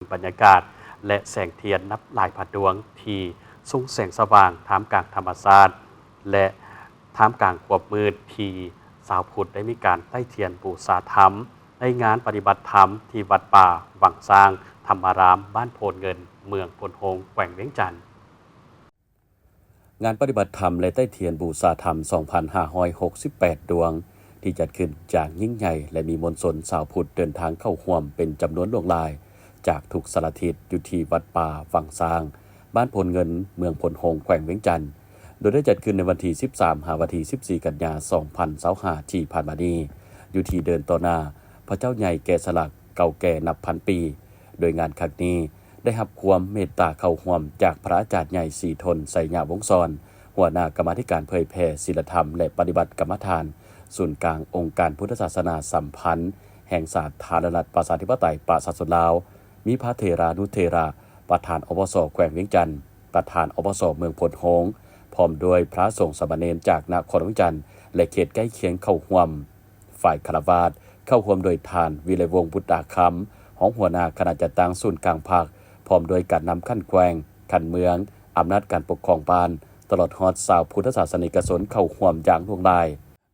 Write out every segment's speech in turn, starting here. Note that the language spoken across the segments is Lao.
ບັນຍາກາດ ແລະ ແສງທຽນນັບຫຼາຍພັນດວງທີ່ສຸ່ງແສງສະຫວ່າງທ່າມກາງທຳມະຊາດ ແລະ ທ່າມກາງຄວາມມືດທີ່ຊາວພຸດໄດ້ມີການໄຕ້ທຽນບູຊາທຳ ໃນງານປະຕິບັດທຳທີ່ວັດປ່າວັງຊ້າງທຳມາລາມ ບ້ານໂພນເງິນ ເມືອງໂພນໂຮງ ແຂວງວຽງຈັນ. ງານປະຕິບັດທຳ ແລະ ໄຕ້ທຽນບູຊາທຳ ສອງພັນຫ້າຮ້ອຍຫົກສິບແປດ ດວງ ທີ່ຈັດຂຶ້ນຢ່າງຍິ່ງໃຫຍ່ ແລະ ມີມວນຊົນຊາວພຸດເດີນທາງເຂົ້າຮ່ວມເປັນຈຳນວນຫຼວງຫຼາຍ ຈາກທຸກສາລະທິດ ຢູ່ທີ່ວັດປ່າວັງຊ້າງ ບ້ານໂພນເງິນ ເມືອງໂພນໂຮງ ແຂວງວຽງຈັນ ໂດຍໄດ້ຈັດຂຶ້ນໃນວັນທີ ສິບສາມ ຫາ ວັນທີ ສິບສີ່ ກັນຍາ ສອງພັນຊາວຫ້າ ທີ່ຜ່ານມານີ້ ຢູ່ທີ່ເດີ່ນຕໍ່ໜ້າພະເຈົ້າໃຫຍ່ແກະສະຫຼັກເກົ່າແກ່ນັບພັນປີ. ໂດຍງານຄັ້ງນີ້ ໄດ້ຮັບຄວາມເມດຕາເຂົ້າຮ່ວມຈາກພະອາຈານໃຫຍ່ສີທົນ ໄຊຍະວົງສອນ ຫົວໜ້າກຳມາທິການເຜີຍແຜ່ສີລະທຳ ແລະ ປະຕິບັດກຳມະຖານ ສູນກາງອົງການພຸດທະສາສະໜາສຳພັນ ແຫ່ງສາທາລະນະລັດ ປະຊາທິປະໄຕ ປະຊາຊົນລາວ, ມີພະເຖລານຸເຖລະ ປະທານ ອພສ ແຂວງວຽງຈັນ, ປະທານ ອພສ ເມືອງໂພນໂຮງ, ພ້ອມດ້ວຍພະສົງສາມະເນນຈາກນະຄອນວຽງຈັນ ແລະ ເຂດໃກ້ຄຽງເຂົ້າຮ່ວມ. ຝ່າຍຄາລະວາດ ເຂົ້າຮ່ວມໂດຍທ່ານ ວິໄລວົງ ບຸດຕາຄຳ ຮອງຫົວໜ້າຄະນະຈັດຕັ້ງສູນກາງພັກ, ພ້ອມດ້ວຍການນຳຂັ້ນແຂວງ, ຂັ້ນເມືອງ, ອຳນາດການປົກຄອງບ້ານ, ຕະຫຼອດຮອດຊາວພຸດທະສາສະນິກະຊົນເຂົ້າຮ່ວມຢ່າງຫຼວງຫຼາຍ.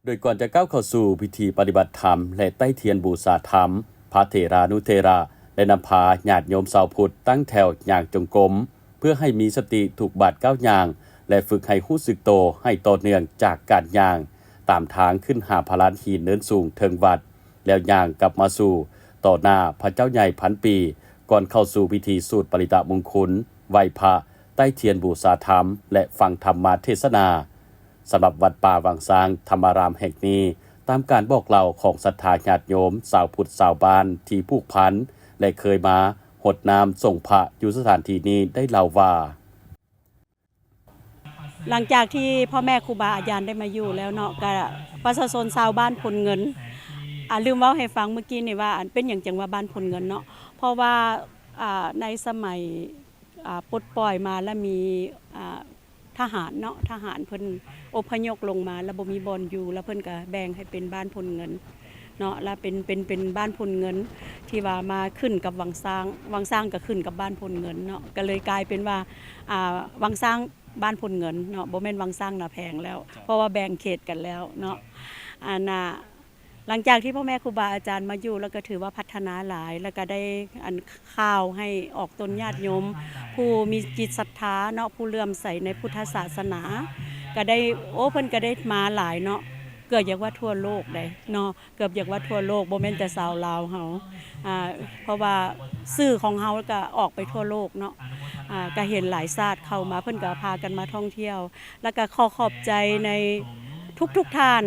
ໂດຍກ່ອນຈະກ້າວເຂົ້າສູ່ພິທີປະຕິບັດທຳ ແລະ ໄຕ້ທຽນບູຊາທຳ, ພະເຖລານຸເຖລະ ໄດ້ນຳພາຍາດໂຍມຊາວພຸດຕັ້ງແຖວຍ່າງຈົງກົມ ເພື່ອໃຫ້ມີສະຕິທຸກບາດກ້າວຍ່າງ ແລະ ຝຶກໃຫ້ຮູ້ສຶກໂຕໃຫ້ຕໍ່ເນື່ອງຈາກການຍ່າງຕາມທາງຂຶ້ນຫາພະລານຫີນເນີນສູງເທິງວັດ ແລ້ວຍ່າງກັບມາສູ່ຕໍ່ໜ້າພະເຈົ້າໃຫຍ່ພັນປີ ກ່ອນເຂົ້າສູ່ພິທີສູດປະລິຕະມຸງຄຸນ, ໄຫວ້ພະ, ໄຕ້ທຽນບູຊາທຳ ແລະ ຟັງທຳມະເທດສະໜາ. ສຳລັບວັດປ່າວັງຊ້າງທຳມາລາມແຫ່ງນີ້, ຕາມການບອກເລົ່າຂອງສັດທາຍາດໂຍມຊາວພຸດຊາວບ້ານທີ່ຜູກພັນ ແລະ ເຄີຍມາຫົດນ້ຳສົງພະຢູ່ສະຖານທີ່ນີ້ໄດ້ເລົ່າວ່າ, ຫຼັງຈາກທີ່ພໍ່ແມ່ຄູບາອາຈານໄດ້ມາຢູ່ແລ້ວເນາະ, ກະປະຊາຊົນຊາວບ້ານໂພນເງິນ ອາ ລືມເວົ້າໃຫ້ຟັງມື້ກີ້ນີ້ວ່າ ອັນ ເປັນຫຍັງຈັ່ງວ່າບ້ານໂພນເງິນເນາະ, ເພາະວ່າ ອາ ໃນສະໄໝ ອາ ປົດປ່ອຍມາແລ້ວມີ ອາ ທະຫານເນາະ, ທະຫານເພິ່ນອົບພະຍົບລົງມາ ແລ້ວບໍ່ມີບ່ອນຢູ່ ແລ້ວເພິ່ນກະແບ່ງໃຫ້ເປັນບ້ານໂພນເງິນເນາະ, ແລ້ວເປັນ ເປັນ ເປັນບ້ານໂພນເງິນທີ່ວ່າມາຂຶ້ນກັບວັງຊ້າງ, ວັງຊ້າງກະຂຶ້ນກັບບ້ານໂພນເງິນເນາະ, ກະເລີຍກາຍເປັນວ່າ ອາ ວັງຊ້າງບ້ານໂພນເງິນເນາະ, ບໍ່ແມ່ນວັງຊ້າງນາແພງແລ້ວ ເຈົ້າ ເພາະວ່າແບ່ງເຂດກັນແລ້ວເນາະ. ເຈົ້າ ອັນນ່າ ຫຼັງຈາກທີ່ພໍ່ແມ່ຄູບາອາຈານມາຢູ່ ແລ້ວກໍຖືວ່າພັດທະນາຫຼາຍ ແລ້ວກໍໄດ້ ອັນ ຂ່າວໃຫ້ອອກຕົນຍາດໂຍມ ຜູ້ມີຈິດສັດທາເນາະ, ຜູ້ເຫຼື້ອມໃສໃນພຸດທະສາສະໜາ ກໍໄດ້ ໂອ້ ເພິ່ນກໍໄດ້ມາຫຼາຍເນາະ, ເກືອບຢາກວ່າທົ່ວໂລກໃດເນາະ, ເກືອບຢາກວ່າທົ່ວໂລກ, ບໍ່ແມ່ນແຕ່ຊາວລາວເຮົາ ອາ ເພາະວ່າສື່ຂອງເຮົາກໍອອກໄປທົ່ວໂລກເນາະ, ອາ ກໍເຫັນຫຼາຍຊາດເຂົ້າມາ, ເພິ່ນກໍພາກັນມາທ່ອງທ່ຽວ. ແລ້ວກໍຂໍຂອບໃຈໃນທຸກໆທ່ານ,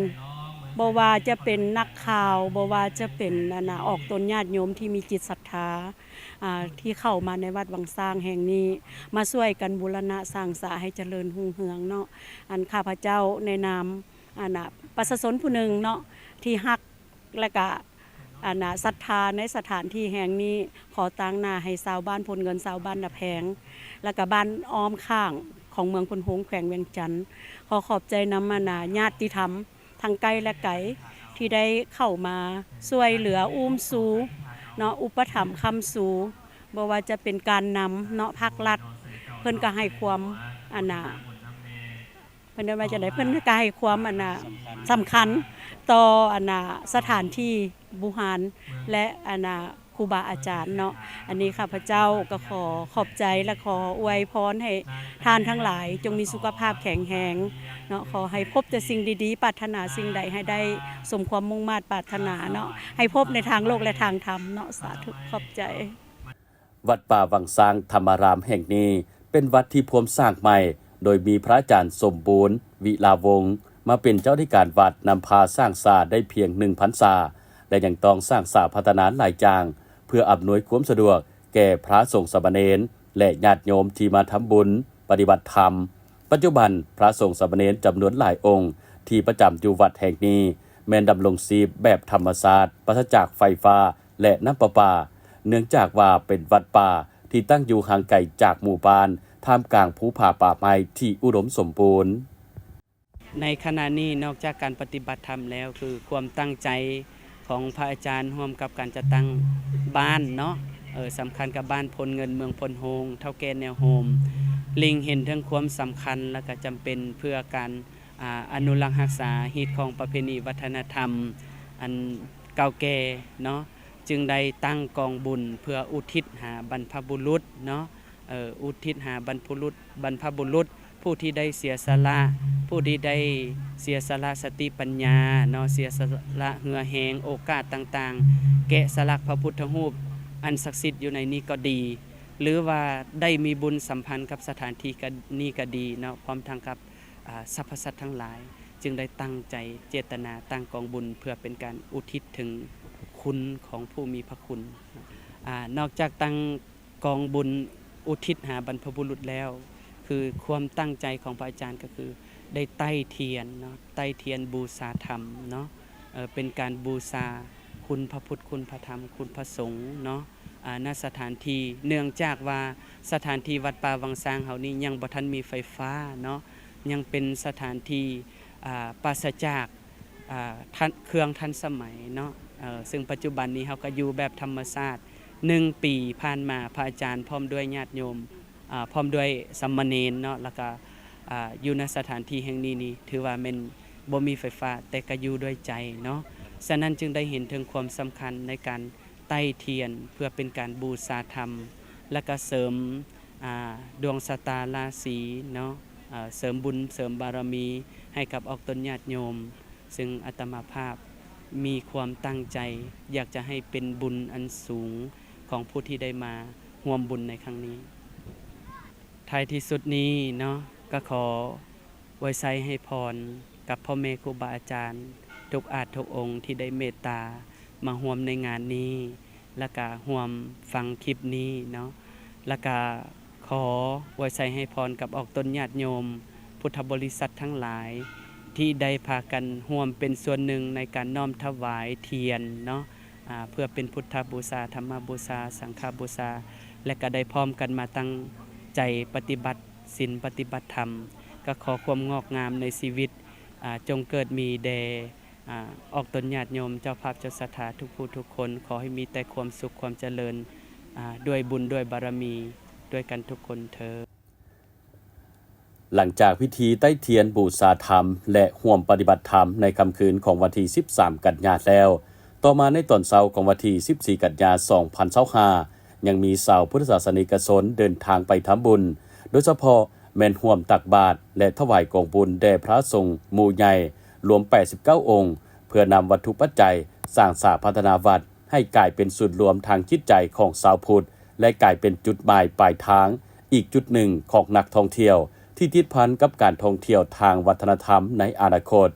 ບໍ່ວ່າຈະເປັນນັກຂ່າວ, ບໍ່ວ່າຈະເປັນ ອັນນ່າ ອອກຕົນຍາດໂຍມທີ່ມີຈິດສັດທາ ອາ ທີ່ເຂົ້າມາໃນວັດວັງຊ້າງແຫ່ງນີ້ ມາຊ່ວຍກັນບູລະນະສ້າງສາໃຫ້ຈະເລີນຮຸ່ງເຮືອງເນາະ. ອັນ ຂ້າພະເຈົ້າໃນນາມ ອັນນ່າ ປະຊາຊົນຜູ້ໜຶ່ງເນາະ ທີ່ຮັກ ແລະກະ ອັນນ່າ ສັດທາໃນສະຖານທີ່ແຫ່ງນີ້, ຂໍຕາງໜ້າໃຫ້ຊາວບ້ານໂພນເງິນ, ຊາວບ້ານນາແພງ ແລະກະບ້ານອ້ອມຂ້າງຂອງເມືອງໂພນໂຮງ ແຂວງວຽງຈັນ, ຂໍຂອບໃຈນຳ ອັນນ່າ ຍາດຕິທຳທັງໃກ້ແລະໄກ ທີ່ໄດ້ເຂົ້າມາຊ່ວຍເຫຼືອອຸ້ມຊູເນາະ, ອຸປະຖຳຄ້ຳຊູ, ບໍ່ວ່າຈະເປັນການນຳເນາະ, ພາກລັດ ເພິ່ນກະໃຫ້ຄວາມ ອັນນ່າ ເພິ່ນເອີ້ນວ່າຈັ່ງໃດ ເພິ່ນກະໃຫ້ຄວາມ ອັນນ່າ ສຳຄັນ ສຳຄັນຕໍ່ ອັນນ່າ ສະຖານທີ່ບູຮານ ແລະ ອັນນ່າ ຄູບາອາຈານເນາະ. ອັນນີ້ຂ້າພະເຈົ້າກໍຂໍຂອບໃຈ ແລະ ຂໍອວຍພອນໃຫ້ທ່ານທັງຫຼາຍຈົ່ງມີສຸຂະພາບແຂງແຮງເນາະ, ຂໍໃຫ້ພົບແຕ່ສິ່ງດີໆ, ປາດຖະໜາສິ່ງໃດໃຫ້ໄດ້ສົມຄວາມມຸ່ງມາດປາດຖະໜາເນາະ, ໃຫ້ພົບໃນທາງໂລກ ແລະ ທາງທຳເນາະ. ສາທຸ ຂອບໃຈ. ວັດປ່າວັງຊ້າງທຳມາລາມແຫ່ງນີ້ ເປັນວັດທີ່ພວມສ້າງໃໝ່ ໂດຍມີພະອາຈານສົມບູນ ວິລາວົງ ມາເປັນເຈົ້າອະທິການວັດ, ນຳພາສ້າງສາໄດ້ພຽງໜຶ່ງພັນສາ ແລະ ຍັງຕ້ອງສ້າງສາພັດທະນາຫຼາຍຢ່າງ ເພື່ອອຳນວຍຄວາມສະດວກແກ່ພະສົງສາມະເນນ ແລະ ຍາດໂຍມທີ່ມາທຳບຸນປະຕິບັດທຳ. ປັດຈຸບັນ ພະສົງສາມະເນນຈຳນວນຫຼາຍອົງທີ່ປະຈຳຢູ່ວັດແຫ່ງນີ້ ແມ່ນດຳລົງຊີບແບບທຳມະຊາດ, ປາສະຈາກໄຟຟ້າ ແລະ ນ້ຳປະປາ, ເນື່ອງຈາກວ່າເປັນວັດປ່າທີ່ຕັ້ງຢູ່ຫ່າງໄກຈາກໝູ່ບ້ານ, ທ່າມກາງພູຜາປ່າໄມ້ທີ່ອຸດົມສົມບູນ. ໃນຂະນະນີ້ ນອກຈາກການປະຕິບັດທຳແລ້ວ, ຄືຄວາມຕັ້ງໃຈຂອງພະອາຈານ ຮ່ວມກັບການຈັດຕັ້ງບ້ານເນາະ, ເອີ ສຳຄັນກັບບ້ານໂພນເງິນ ເມືອງໂພນໂຮງ, ເຖົ້າແກ່ແນວໂຮມ ເລັງເຫັນເຖິງຄວາມສຳຄັນ ແລະ ກະຈຳເປັນເພື່ອການ ອາ ອະນຸລັກຮັກສາຮີດຄອງປະເພນີວັດທະນະທຳອັນເກົ່າແກ່ເນາະ, ຈຶ່ງໄດ້ຕັ້ງກອງບຸນເພື່ອອຸທິດຫາບັນພະບຸລຸດເນາະ, ເອີ ອຸທິດຫາບັນພະບຸລຸດ ບັນພະບຸລຸດ ຜູ້ທີ່ໄດ້ເສຍສະຫຼະ, ຜູ້ທີ່ໄດ້ເສຍສະຫຼະສະຕິປັນຍາເນາະ, ເສຍສະຫຼະເຫື່ອແຮງ ໂອກາດຕ່າງໆ, ແກະສະຫຼັກພະພຸດທະຮູບອັນສັກສິດຢູ່ໃນນີ້ກໍດີ ຫຼືວ່າໄດ້ມີບຸນສຳພັນກັບສະຖານທີ່ກະ ນີ້ກະດີເນາະ, ພ້ອມທັງກັບ ອາ ສັບພະສັດທັງຫຼາຍ, ຈຶ່ງໄດ້ຕັ້ງໃຈເຈດຕະນາຕັ້ງກອງບຸນ ເພື່ອເປັນການອຸທິດເຖິງຄຸນຂອງຜູ້ມີພະຄຸນເນາະ. ອາ ນອກຈາກຕັ້ງ ກອງບຸນອຸທິດຫາບັນພະບຸລຸດແລ້ວ, ຄືຄວາມຕັ້ງໃຈຂອງພະອາຈານກໍຄືໄດ້ໄຕ້ທຽນເນາະ, ໄຕ້ທຽນບູຊາທຳເນາະ, ເອີ ເປັນການບູຊາຄຸນພະພຸດ ຄຸນພະທຳ ຄຸນພະສົງເນາະ. ອາ ນະສະຖານທີ່ ເນື່ອງຈາກວ່າສະຖານທີ່ວັດປ່າວັງຊ້າງເຮົານີ້ຍັງບໍ່ທັນມີໄຟຟ້າເນາະ, ຍັງເປັນສະຖານທີ່ ອາ ປາສະຈາກ ອາ ທັນ ເຄື່ອງທັນສະໄໝເນາະ, ເອີ ເຊິ່ງປັດຈຸບັນນີ້ເຮົາກໍຢູ່ແບບທຳມະຊາດ. ໜຶ່ງປີຜ່ານມາ ພະອາຈານພ້ອມດ້ວຍຍາດໂຍມ ອາ ພ້ອມດ້ວຍສາມະເນນເນາະ ແລ້ວກໍ ອາ ຢູ່ ນະ ສະຖານທີ່ແຫ່ງນີ້ນີ້ ຖືວ່າແມ່ນບໍ່ມີໄຟຟ້າ ແຕ່ກໍຢູ່ດ້ວຍໃຈເນາະ. ສະນັ້ນຈຶ່ງໄດ້ເຫັນເຖິງຄວາມສຳຄັນໃນການໄຕ້ທຽນ ເພື່ອເປັນການບູຊາທຳ ແລ້ວກໍເສີມ ອາ ດວງຊະຕາລາສີເນາະ, ອາ ເສີມບຸນເສີມບາລະມີໃຫ້ກັບອອກຕົນຍາດໂຍມ, ເຊິ່ງອາດຕະມາພາບມີຄວາມຕັ້ງໃຈ ຢາກຈະໃຫ້ເປັນບຸນອັນສູງຂອງຜູ້ທີ່ໄດ້ມາຮ່ວມບຸນໃນຄັ້ງນີ້. ທ້າຍທີ່ສຸດນີ້ເນາະ ກໍຂໍອວຍໄຊໃຫ້ພອນກັບພໍ່ແມ່ຄູບາອາຈານທຸກອາດທຸກອົງທີ່ໄດ້ເມດຕາມາຮ່ວມໃນງານນີ້ ແລ້ວກະຮ່ວມຟັງຄລິບນີ້ເນາະ, ແລ້ວກະຂໍອວຍໄຊໃຫ້ພອນກັບອອກຕົນຍາດໂຍມ ພຸດທະບໍລິສັດທັງຫຼາຍ ທີ່ໄດ້ພາກັນຮ່ວມເປັນສ່ວນໜຶ່ງໃນການນ້ອມຖວາຍທຽນເນາະ, ອາ ເພື່ອເປັນພຸດທະບູຊາ, ທຳມະບູຊາ, ສັງຄະບູຊາ ແລະ ກະໄດ້ພ້ອມກັນມາຕັ້ງໃຈປະຕິບັດສິນ, ປະຕິບັດທຳ. ກະຂໍຄວາມງອກງາມໃນຊີວິດ ອາ ຈົ່ງເກີດມີແດ່ ອາ ອອກຕົນຍາດໂຍມເຈົ້າພາບເຈົ້າສັດທາທຸກຜູ້ທຸກຄົນ, ຂໍໃຫ້ມີແຕ່ຄວາມສຸກຄວາມຈະເລີນ ອາ ດ້ວຍບຸນດ້ວຍບາລະມີດ້ວຍກັນທຸກຄົນເທີ້ນ. ຫຼັງຈາກພິທີໄຕ້ທຽນບູຊາທຳ ແລະ ຮ່ວມປະຕິບັດທຳໃນຄ່ຳຄືນຂອງວັນທີສິບສາມ ກັນຍາແລ້ວ, ຕໍ່ມາໃນຕອນເຊົ້າຂອງວັນທີສິບສີ່ ກັນຍາ ສອງພັນຊາວຫ້າ ຍັງມີຊາວພຸດທະສາສະນິກະຊົນເດີນທາງໄປທຳບຸນ, ໂດຍສະເພາະແມ່ນຮ່ວມຕັກບາດ ແລະ ຖວາຍກອງບຸນແດ່ພະສົງໝູ່ໃຫຍ່ລວມ ແປດສິບເກົ້າ ອົງ, ເພື່ອນຳວັດຖຸປັດໄຈສ້າງສາພັດທະນາວັດ ໃຫ້ກາຍເປັນສູນລວມທາງຈິດໃຈຂອງຊາວພຸດ ແລະ ກາຍເປັນຈຸດໝາຍປາຍທາງອີກຈຸດໜຶ່ງຂອງນັກທ່ອງທ່ຽວ ທີ່ຕິດພັນກັບການທ່ອງທ່ຽວທາງວັດທະນະທຳໃນອະນາຄົດ.